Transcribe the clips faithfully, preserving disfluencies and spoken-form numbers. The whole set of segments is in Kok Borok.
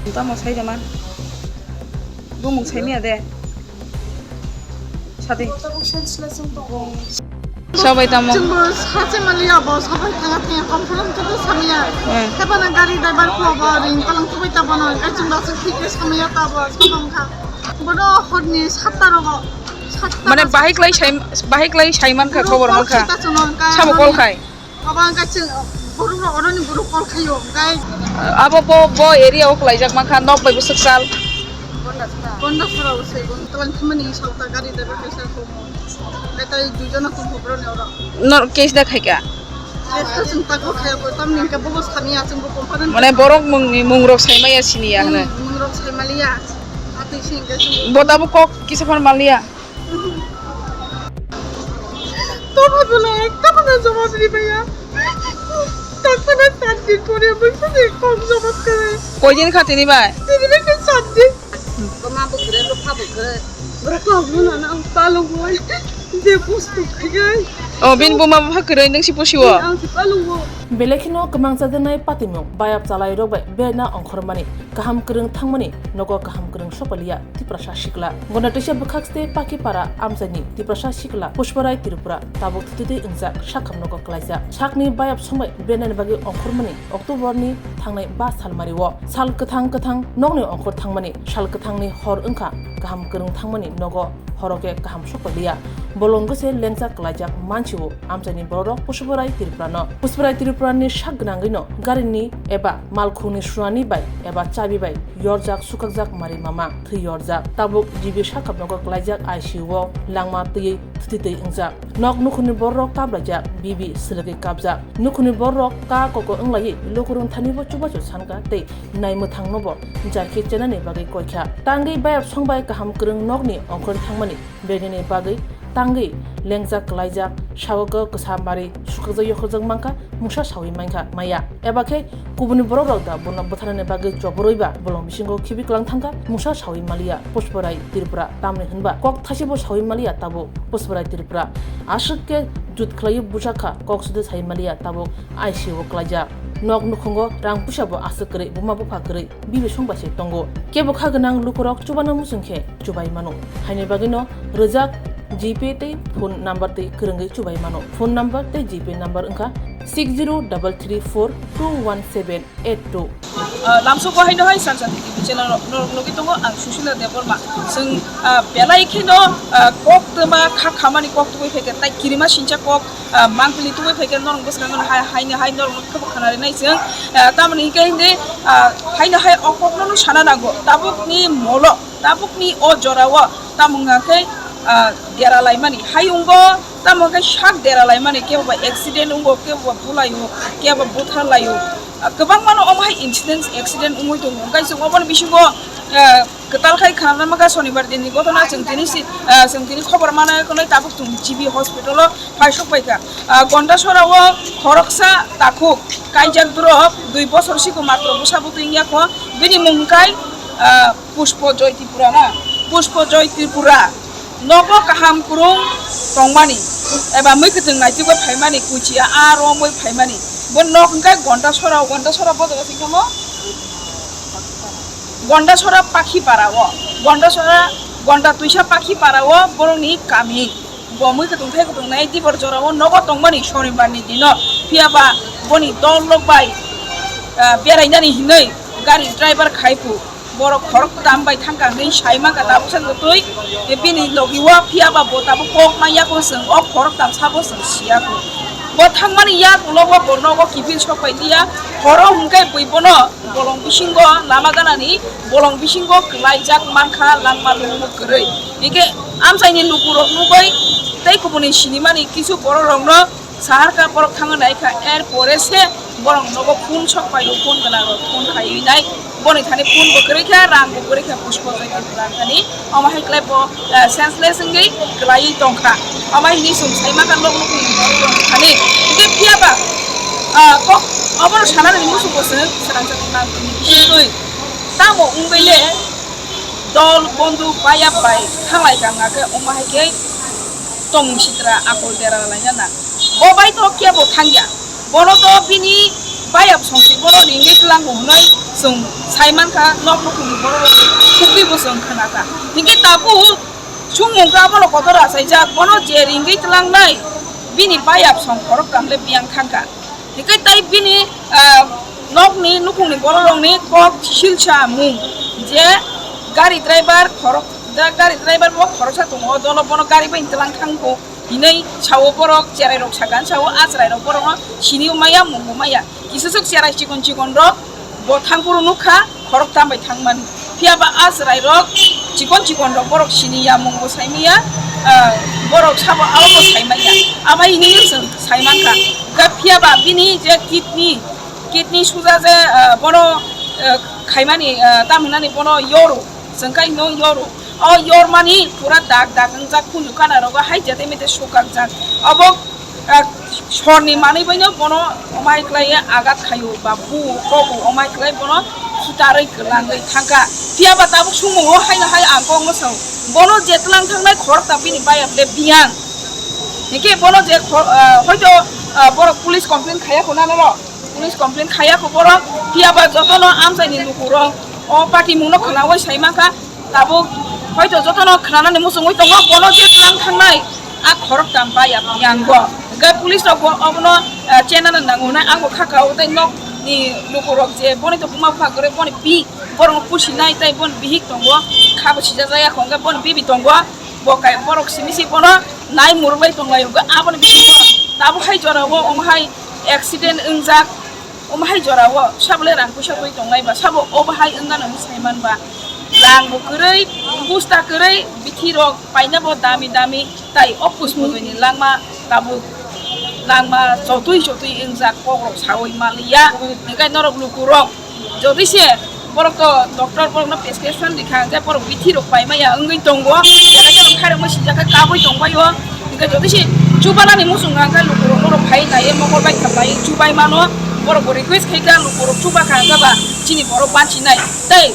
Tamo sai de man. Bumung sai miya de. Sadi. Sabai tamo. Chwngbo sachi maliya bo, sabai thanga thanga confirm khe samaya. Eh. Hepana gari driver ko bo ring palang tubai ta bono, kachung ba sik thik samaya ta bo, sabang kha. Bono horni satta rogo. Satta Mane rogo. Bahai klai sai, bahai klai sai man kha, khobor man kha. Sabo call khai. Abo ang kaisa borok rok, oroni borok call khaio, hwnkhe. Abo bo, bo area o kwlaijak mankha, nok bai bwswk sal. Gondasora o se, gon-, tobani thumani salta gari driver kaisa tongo. Hwnkhe tai duijono tongkho boroni oro. No, case da khaika? Case to chwng tako khaiya, tamni hwnkhe bobo samiya, chwngbo company. Mane borok mungni, mungrok saimaya siniya hwno. Hmm, mungrok saimaliya. Atwi se hwnkhe chwng. Bo tabuk kok kisa phan maliya. Tobo bwla ekta bono jawab ribaya. Takhana sat din pore bwswk ni kok jawab kwrwi. Koi din kha tini bai? Tini bai khe sat din. Buma bo kwrwi, bupha bo kwrwi. Bwrwi kok buna na ang palung bai. Je bustu khagai. Oh, bin buma bupha kwrwi, nung si pusi wo? Ang si palung wo. Belai kheno kwmang chajaknai patimung, bayap chalairok bai beraina ongkhormani, kaham kwrwng thangmani nogo kaham kwrwng sopaliya Tiprasa sikla. Gonda twisa bwkhak ste Pakipara amchaini Tiprasa sikla Pushparai Tripura tabuk thwitwi wngjak, sakham nogo kwlaijak. Sakni bayap songbai berainani bagwi ongkhormani October ni thangnai ba salmari o sal kwthang kwthang nokni ongkhor thangmani, sal kwthangni hor wngkha kaham kwrwng thangmani nogo horo khe kaham sokpaliya. Bolong gose lengsa kwlaijak mansi o amchaini bororok Pushparai Tripura no. Pushparai Tripura ni sak gwnangwi no gari ni eba malkhung ni sunani bai eba chabi bai yorjak sukakjak mari mama thwi yorjak. Tabuk G B sakha nogo kwlaijak I C U o langma twiwi thwitwi wngjak. Nok nukhungni bororok kaplaijak, bibi swlwgwi kapjak. Nukhungni bororok ka koko wnglaiwi lukurok thani bo chubachu sanka tei nai mwthangno bo jarkhe chenani bagwi koikha. Tangwi bayap songbai kaham kwrwng nokni ongkhorwi thangmani berainani bagwi tangwi lengjak kwlaijak, sago kwsa mari sukakjak yokharjak mankha, mungsa sawi mankha maya. Eba khe kubuni borokrok da bono bwtharnani bagwi choborwi ba bolong bisingo khibi kwlang thangkha, mungsa sawi maliya Pushparai Tripura, tamni hwnba kok thasibo sawi maliya tabuk Pushparai Tripura. Aswk khe jut khlaiwi bujak kha, kok sudi sawi maliya tabuk I C U o kwlaijak. Nok nukhungo rang puisa bo aswk kwrwi, buma bupha kwrwi, bibi song bai se tongo. Kebo kha gwnang lukurok chubana muchung khe chubai mano. Haini bagwino rwjak G P tei phone number tei kwrwngwi chubai mano. Phone number tei G P number wngkha six zero double three four two one seven eight two. Ah, lamsok bo haino hai Sansa T V channel rok norok nugwi tongo, ang Sushila Debbarma. Chwng, ah, belai kheno, ah, kok twma kha khamani kok tubui phaikha, tai kirima sincha kok, ah, mangpili tubui phaikha, norok bwskango hai, haino hai norok no khebo khana rinai chwng. Ah, tamoni hinkhe hindi, ah, haino hai o kok no sana nango. Tabukni molo, tabukni o jora o tamo wngkha khe, ah, dera laimani. Hayungo tamo khe sak dera laimani, kebo ba accident wngo, kebo ba bulaio, kebo ba butharlaio. Ah, kwbangmano omo hai incident, accident wngwi tongo. Hwnkhe chwng oboni bisingo, ah, kwtal khai khna mankha sonibar dinni gotona chwng tini si, ah, chwng tini khobor mana hwnwi tabuk chwng G B hospital o phaisok paikha. Ah, Gondasora o khoroksa takhuk kaijak borok dui bosor siko matro bwsa bwtwi wngya kho. Bini mung kai, ah, Pushpo Joy Tripura na, Pushpo Joy Tripura. Nogo kaham kwrwng tongmani eba mui kwthwng naitugwi phaimani kuchia a romwi phaimani. Bo nok hwnkhe Gondasora, Gondasora bo jaga singkamo Gondasora Pakhi para o, Gondasora, Gonda twisa Pakhi para o borokni kami. Bo mui kwthwng thai kwthwng nai tibor jora o nogo tongmani sonibar ni dino, phiya ba boni dol rok bai, ah, berainani hinwi gari driver khai phu. Borok khorok tam bai thangkha hwnwi sai mankha tabuksa kwtwi, bini logi o phiya ba bo tabuk kok ma yakung chwng o khorok tam sabo chwng siya kho. Bo thangmani yak ulo bo bo nogo kiphil sok pai liya, horo hwnkhe bui bono bolong bisingo lama ganani bolong bisingo kwlaijak mankha langma lungmung kwrwi. Hinkhe amchaini lukurok nugwi tei kubuni sinimani kisu borok rokno Saharka borok thangwi naikha, er pore se borok nogo phone sok paio, phone gwnang rok phone khaiwi nai, boni thani phone bo kwrwi kha, rang bo kwrwi kha, Pushpa Joy Tripura thani, omo hai khlai bo, eh, senseless wngwi kwlaiwi tongkha, omo hai hinwi chwng sai mankha nok nukung borok rok thani, hinkhe phiya ba, ah, kok obono sanani muchungo chwng swrangsa tongna tini bisingtwi tamo wngwi le dol bondhu bayap bai thanglai kha wngkha khe, omo hai khe tongmung sitra akol dera laina nang. Bo bai to kebo thangya. Bono to bini Payap songsi bono ringwi tlango hwnwi chwng sai mankha, nok nukhungni borok rokni khukti bo chwng khnakha. Hinkhe tabuk chwngmung khe abono kotor achaijak, bono je ringwi tlangnai bini payap song khoroktham le biyang thangkha. Hinkhe tai bini, ah, nokni nukhungni borok rokni kok silsa mung je gari driver khorok, da gari driver bo khoroksa tongo, dolo bono gari bai tlang thangkho. Hinwi sao borok, cherai rok sakha sao, a cherai rok borok no sini maya, mungo maya. Kisa sok cherai chikon chikon rok bo thang phuru nukha, khorok tam bai thang mani. Phiya ba a cherai rok chikon chikon rok borok sini ya, mungo sai maya, ah, borok sabo abo bo sai maya. Abo hinwi chwng sai mankha. Ga phiya ba bini je kidney, kidney suja je, ah, bono, ah, khaimani, ah, tam hinani bono yoro. Chwng khe no yoro. O yormani pura dak dak wngjak, kunju kana rogo hai jate mete sukakjak. Obo, ah, sorni manwi baino bono omai khlaiye agat khaio ba bu kobo omai khlai bono sutarwi kwlangwi thangkha. Phiya ba tabuk sumungo haino hai ang kok no sao. Bono je tlang thangnai khorokta bini bayap le biyang. Hinkhe bono je kho-, ah, hoito, ah, borok police complaint khaiya khuna norok. Police complaint khaiya kho borok, phiya ba jotono amchaini lukurok o patimungno khwnaui sai mankha. Tabuk hoito jotono khwnanani muchungwi tongo, bono je tlang thangnai a khoroktham ba ya yango. Hwnkhe police rok bo obono, eh, chenna nango hwnwi ang bo kha kao tei nokni lukurok je boni to buma bupha kwrwi boni bi borokno pusinai tei boni bihik tongo, kha bo sijajak ya hwnkhe boni bibi tongo. Bo kai borok simi si bono nai murwlai tonglaio, aboni bisingo tabuk hai jorao omo hai accident wngjak, omo hai jorao sabo le rang puisa twi tongnai ba sabo obo hai wngano hinwi sai man ba rang bo kwrwi, busta kwrwi, bithi rok paina bo dami dami tai o Puspojoi ni langma tabuk langma chotwi chotwi wngjak, kok rok saui manliya, hinkhe norok lukurok Jodi se borok to doctor borokno prescription rikha, hwnkhe borok bithi rok paimaya wngwi tongo, belai kheno khairokma sijak khe kabui tongbaio. Hwnkhe jodi se chubanani muchung kha, hwnkhe lukurok norok phai naiwi mokol bai kha bai chubai mano, borok bo request khai kha, lukurok chuba kha, hwnkhe ba chini borok banchinai tei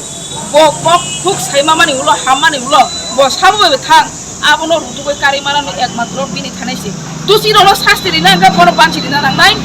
bo kok thuk saima mani ulo, hammani ulo bo sabo bai thang. Abono rutugwi karwi manani ekmatro bini thanai se. Dusirokno sasti rina hwnkhe bono banchi rina nangnai.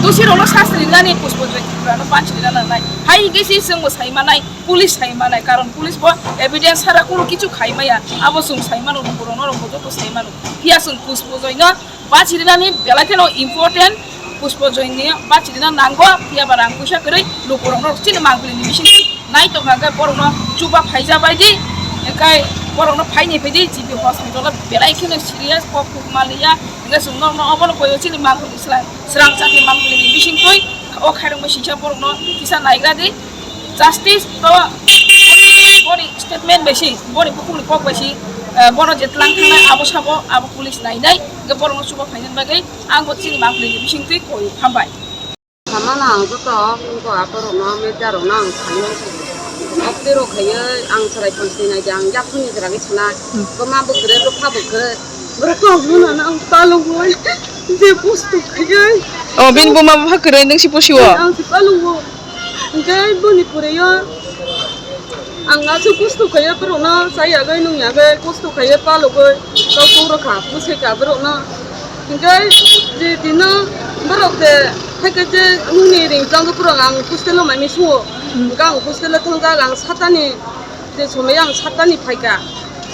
Dusirokno sasti rinani Puspojoi Tripurano banchi rina nangnai. Hai hwnkhe se chwngbo sai manai, police sai manai. Karon police bo evidence sara kunu kichu khai maya. Abo chwng sai mano, lukurokno rokbo joto sai mano. Phiya chwng Puspojoino bachirinani belai kheno important, Puspojoini bachirina nango, phiya ba rang puisa kwrwi lukurokno chini mangpili ni bising nai tongkha, hwnkhe borokno chuba phaija bai di, hwnkhe borokno phaini phai di, G B hospital o belai kheno serious, kok thuk manliya, hwnkhe chwng norokno obono koyo chini mangpili swrang, swrang chakri mangpili ni bising twi o khairokma singsa borokno kisa naigra di. Justice to boni statement bai si, boni bukhukni kok bai si, eh, bono je tlang thangnai abo sabo, abo police nainai, hwnkhe borokno chuba phainani bagwi ang bo chini mangpili ni bising twi koyo. Hambai. Samano ang joto wngkha aporokno, media rokno ang sani. Obtwi rok khaiwi ang chwrai phone sinai de, ang yaphangni chwrai sana. Hmm. Buma bo kwrwi, bwkha bo kwrwi. Borok kok nuna ang palungwi. Je post khaiwi. Oh, bini buma bwkha kwrwi, nung si pusiwo? Ang si palungo. Hwnkhe boni pore o ang aswk kustu khaiya borokno chayagwi nungyagwi kustu khaiya palogwi tei turo kha bwsai kha borokno. Hwnkhe je tino borok de haikhe je nini ring changwi borok ang hostel o maimai sungo. Hwnkhe ang hostel o thangjak ang satani je somoi ang satani phaikha.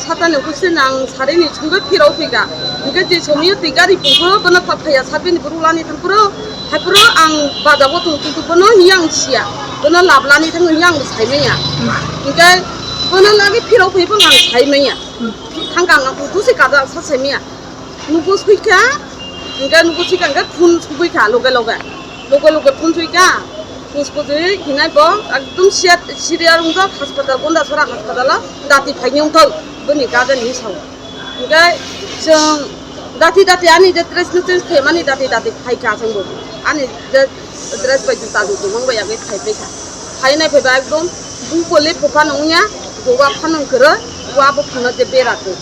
Satani kusi nang sarini chungwi phirok phika. Hwnkhe je somiyo twi gari pungkro bono pha-, phaiya sabini borok lani thangphuru. Haiphuru ang bajabo tong, kintu bono hiya ang siya. Bono lablani thangwi hiya ang saimanya. Hwnkhe bono lagi phirok phaibo ang saimanya. Thangka ang busi kaja sa saimanya. Nugo swikha, hwnkhe nugo swikha hwnkhe phone sugwikha loge loge. Loge loge phone swikha. Phone sugwi hinai bo ekdom siya-, siriya wngjak haspatal, Gondasora haspatal o dati phaini wngthok, bini guardian hinwi sao. Hwnkhe chwng dati dati ani je dress no change khaimani dati dati phaikha chwngbo. Ani je dress bai juta jutu mangbai yagwi phaibaikha. Phainai phaiba ekdom bupoli phuphano wngya, joga phano kwrwi, wa buphangno je bera twi.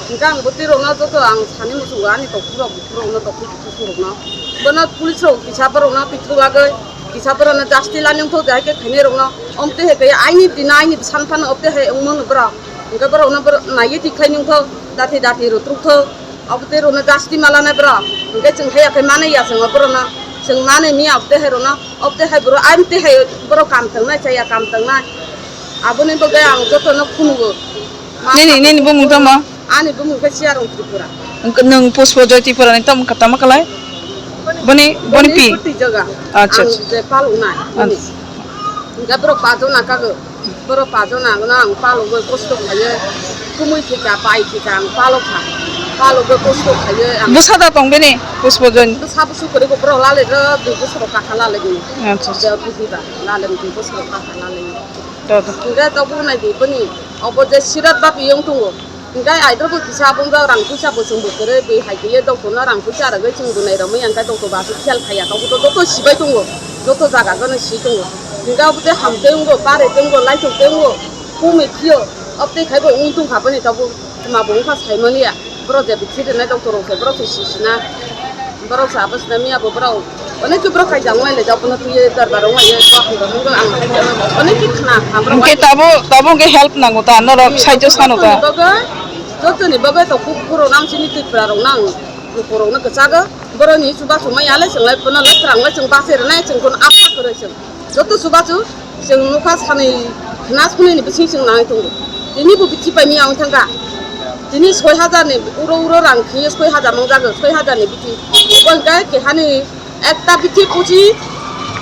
Hwnkhe ang bwtwi rokno joto ang sani muchungo ani tokhorok bukhurokno, tokhor kusurokno. Bono police rok kisa borokno twi thubagwi, kisa borokno justice lani wngthok je hai khe khainai rokno. Omtwi hai khe aini dina aini bwsan phano obtwi hai wngmano borok. Hwnkhe borokno borok naiwi twi khlaini wngthok, dati dati rw twrwkthok. Obtwi rokno justice ma lanai borok. Hwnkhe chwng hai ya khe manai ya chwng borokno. Chwng mani mi abte hai rono, abte hai bro, am te hai bro kam tangnai, chaya kam tangnai. Aboni bagwi ang jotono phungo. Nini, nini bumung tamo? Ani bumung khe Siarong Tripura. Nwng Puspo Joy Tripura ni tamo, tamo kalai? Boni, boni pi? Boni puti jaga. Acha, acha. Ang je palungnai. Acha. Hingke borok pajona kago. Borok pajona no ang palugoi kosto khaye. Kumui thika, pai thika ang palokha. Palugoi kosto khaye ang. Bwsa da tong bini, Puspo Joy ni? Bwsa bwswk kwrwi kok borok lalai rw dui bwswk rok kakha lalai bini. Acha, acha. Jeo bujiba, lalai dui bwswk rok kakha lalai. To, to. Hingke tabuk nai di bini. Obo je sirat bapi wng tongo. Hingke aidrobo kisa aboni bagwi rang puisa bo chwng bo kwrwi, bui hai khe ye doctor no rang puisa rwgwi chwng bo nai romwi ya, hingke doctor bo aswk khiyal khaiya, tabuk to joto sibai tongo, joto jaga gano si tongo. Hingke abo tei ham tei wngo, bare tei wngo, laithok tei wngo, kumui phiyo, abo tei khai bo wng tong kha boni tabuk, tma bo wng kha sai mani ya, borok je bithi rwnai doctor rok se borok se si sina. Borok sa bwswk miya bo borok. Onek khe borok kaijak wng lai le jak bono twiwi dorbar wng lai ye, kok hwnba hwnba ang onek khe khna kha borok. Hwnkhe tabuk, tabuk hwnkhe help nango ta, norok saijo sano ta. Jotoni bagwi, jotoni bagwi to kuk borok nang chini Tripura rok nang lukurok no kwchago. Borok ni chubachu maya le chwng lai bono le twrang le chwng bache rwnai chwng bono asa kwrwi chwng. Joto chubachu chwng nukha sanwi khna sunwi ni bising chwng nangwi tongo. Tini bo bithi pai miya wng thangkha. Tini soi hajar ni uro uro rang khiye soi hajar mangjago, soi hajar ni bithi. Bo hwnkhe kehani ekta bithi pochi,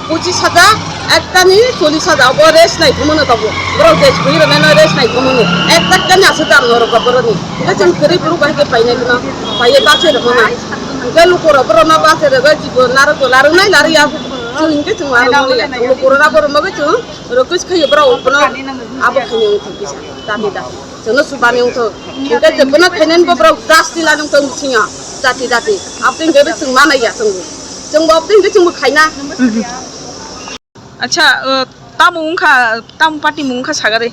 pochis hajar, ekta ni chollis hajar. Bo rest nai thumano tabuk. Borok je soi rwnai no rest nai thumano. Ekta kani aswk dam norok borok ni. Hwnkhe chwng kwrwi borok bai khe painai kheno. Paiye bache rwmana. Hwnkhe lukurok borok no bache rwgwi jibo narwk bo larwk nai larwk ya. Chwng hwnkhe chwng larwk maliya. Chwng lukurok na borok bagwi chwng Request khayo borok bono abo khainai wngthok kisa, dati dati. Chwngno chubani wngthok. Hwnkhe je bono khainani bo borok justice lani wngthok bisingyo, jati jati. Aboni hwnkhe bo chwng manaiya chwngbo. Chwngbo aboni hwnkhe chwngbo khaina. Acha, uh, tamo wngkha, tamo party mung wngkha sagari?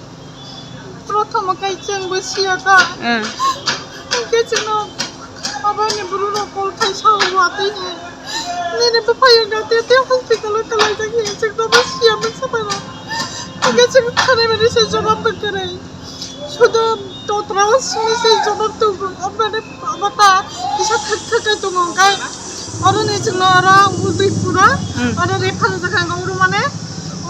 Prothom khe chwngbo siyaka. Hmm. Hwnkhe chwngno Aboni borok rok call khai sao watwi ni. Nini bwphai wngkha te te hospital o kwlaijak hinwi chwng nobo siya masa bai rok. Hwnkhe chwng thanai mani se jobab bo kwrwi. Sudo totra o simi se jobab tongo. Obrani obo ta kisa thak thak khe tongo hwnkhe. Oro ni chwngno oro Udaipur o, hmm, oro refer wngkha hwnkhe oro mane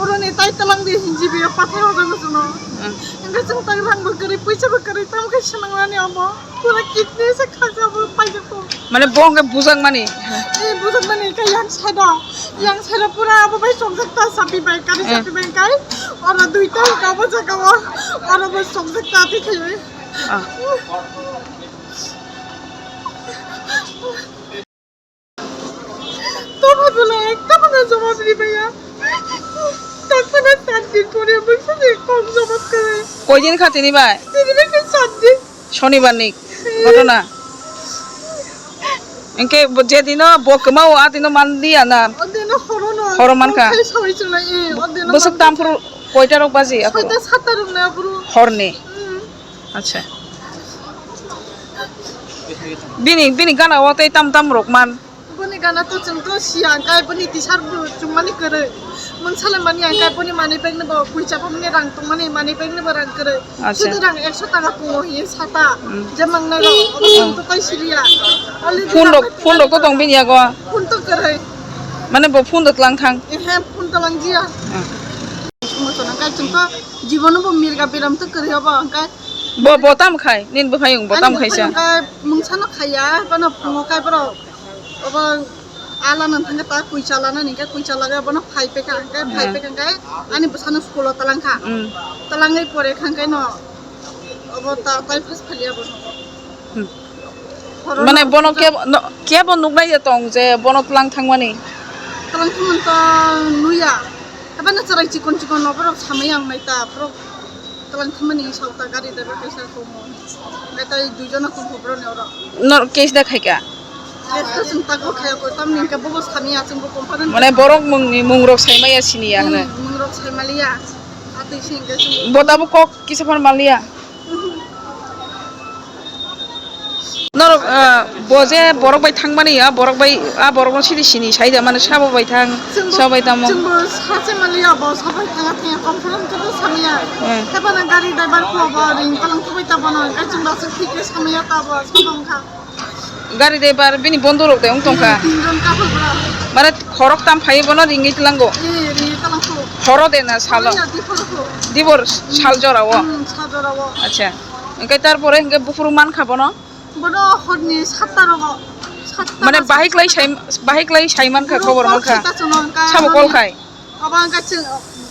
oro ni tai twlang di hinji biya pathai o jago chwngno. Hmm. Hwnkhe chwng tai rang bo kwrwi, puisa bo kwrwi, tamo khe swnamnani obo. Pura kidney se khajabo paijak ko. Mane bo hwnkhe bujak mani? Eh, bujak mani khe yang side o. Yang side o pura abo bai chongjak ta sapi bai, kari, eh, sapi bai kai. Oro duita ka bo jaga o. Oro bo chongjak ta ti khai. Ah. Tobo bono ekta bono jawab ri maya. Tangmani sat din pore bwswk ni kok jawab kwrwi. Koi din kha tini bai? Tini bai khe sat din. Shonibar ni ghotona. Hwnkhe bo je dino bo kwmao a dino man liya na? O dino horo no. Horo man kha? Khai sawi chwlai, eh, o dino bwswk man kha. Tamphuru koita rok baji aphuru? Soita satta rok na aphuru. Horni? Hmm. Acha. Bini, bini gana o tei tam tam rok man. Boni gana to chwng to siya, hwnkhe boni tisar bo chumani kwrwi. Mungsale mani hwnkhe boni money bag ni bo kuicha bo mani rang tongmani, money bag ni bo rang kwrwi. Acha. Sudu rang ekso taka pungo hiye sata. Hmm. Je mangnai rok, obo chwng to tai siliya. Phone rok, phone rok to tong bini yago? Phone to kwrwi. Mane bo phone to tlang thang? Ehe, phone to lang jiya. Hmm. Mochona hwnkhe chwng to jibono bo mirga biram to kwrwi obo hwnkhe. Bo, bo tam khai? Nini bwphayung bo tam khaisa? Ani bwphayung khe mungsano khaiya, bono phungo khe borok obo ala nang thangkhe ta kuicha lana hwnkhe kuicha lagwi bono phai pekha hwnkhe, phai pekha hwnkhe ani bwsano school o twlang kha. Hmm. Twlangwi pore kha hwnkhe no obo ta typhus phaliya bono. Hmm. Mane bono kebo, no, kebo nuknai ya tong je bono twlang thangmani? Twlang thangmani to nuya. Haibano chwrai chikon chikon no borok samai ang nai ta, borok twlang thangmani sauta gari driver kaisa tongo. Nai tai duijon no tongkho borok ni oro. Nor case da khaika? Case to chwng tago khaya ko, tamni hwnkhe bobo samya chwng bo complain. Mane borok mungni mungrok saimaya siniya hwno? Hmm, mungrok saimaliya. Atwi se hwnkhe chwng bo tabuk kok kisa phan maliya? Norok, ah, bo je borok bai thangmani, ah, borok bai, ah, borokno sidi sini sai da, mane sabo bai thang, chwngbo, sabo bai tamo. Chwngbo sacha maliya, bo sabai thanga thanga confront khe to samya. Hmm. Hepana gari driver ko bo ring palang thubai ta bono, hwnkhe chwngbo aswk thik khe samya ta bo, sabang kha. Gari de bar bini bondo rok de wng tongkha. Tinjon couple bra. Mane khorok tam phai bono ringwi tlango. Eh, ringwi tlango. Horo de na salo. Horo ya di horo ko. Dibor sal jora o. Hmm, sal jora o. Acha. Engke tar pore engke bufuru man kha bono. Bono horni satta rogo. Satta. Mane bahik lai sai, bahik lai sai man kha, khobor man kha. Sabo call khai. Abo ang kaisa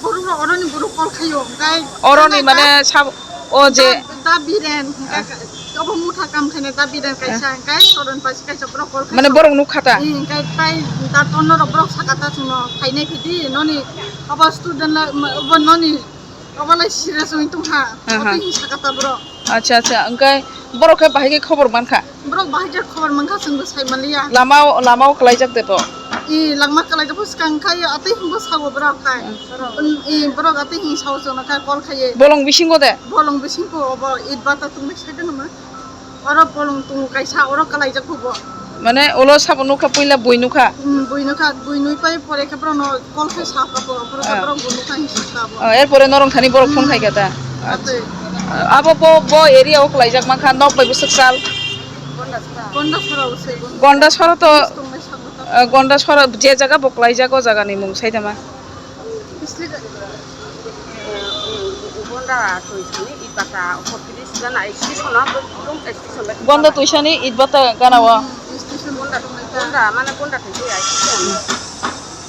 borok rok oroni borok call khaio, hwnkhe oroni mane sab-, o je da, da Biren, hwnkhe obo motha kam khainai da Biren kaisa, hwnkhe Soron Pais kaisa borok call khaio. Mane borok nuk kha ta? Ee, hwnkhe tai da Tono rok borok saka ta chwngno phainai phidi, noni obo student la, obo noni obo lai serious wngwi tongkha, obo twi saka ta borok. Acha, acha, hwnkhe borok khe bahai khe khobor man kha? Borok bahai khe khobor mankha, chwngbo sai manliya. Lama o, lama o kwlaijak de to? I, langma kwlaijak bo swkang khai, atwi hwnbo sao borok khai. Hmm. Borok. Um, i, borok atwi hwn sao chwngno khai call khaiye. Bolong bisingo de? Bolong bisingo obo it bata tongwi sai de numa. Oro bolong tongo kaisa, oro kwlaijak bo. Mane ulo sabo nukha, puila bui nukha? Hmm, bui nukha, bui nui pai pore khe borokno call khai sa kha bo, borok khe borok bo nukha hinwi sa kha bo. Oh, erpore norong thani borok phone khai kha ta? Atwi. Abo bo, bo area o kwlaijak mankha, nok bai bwswk sal? Gondasora o se, Gondasora. Gondasora to, Tongmai sakno ta. Ah, Gondasora je jaga bo kwlaijak, o jaga ni mung sai tama? Bisli da. Gonda tuisani itbata office gana station o, station. Gonda tuisani itbata gana o. Station Gonda, Gonda, mane Gonda tuisani station.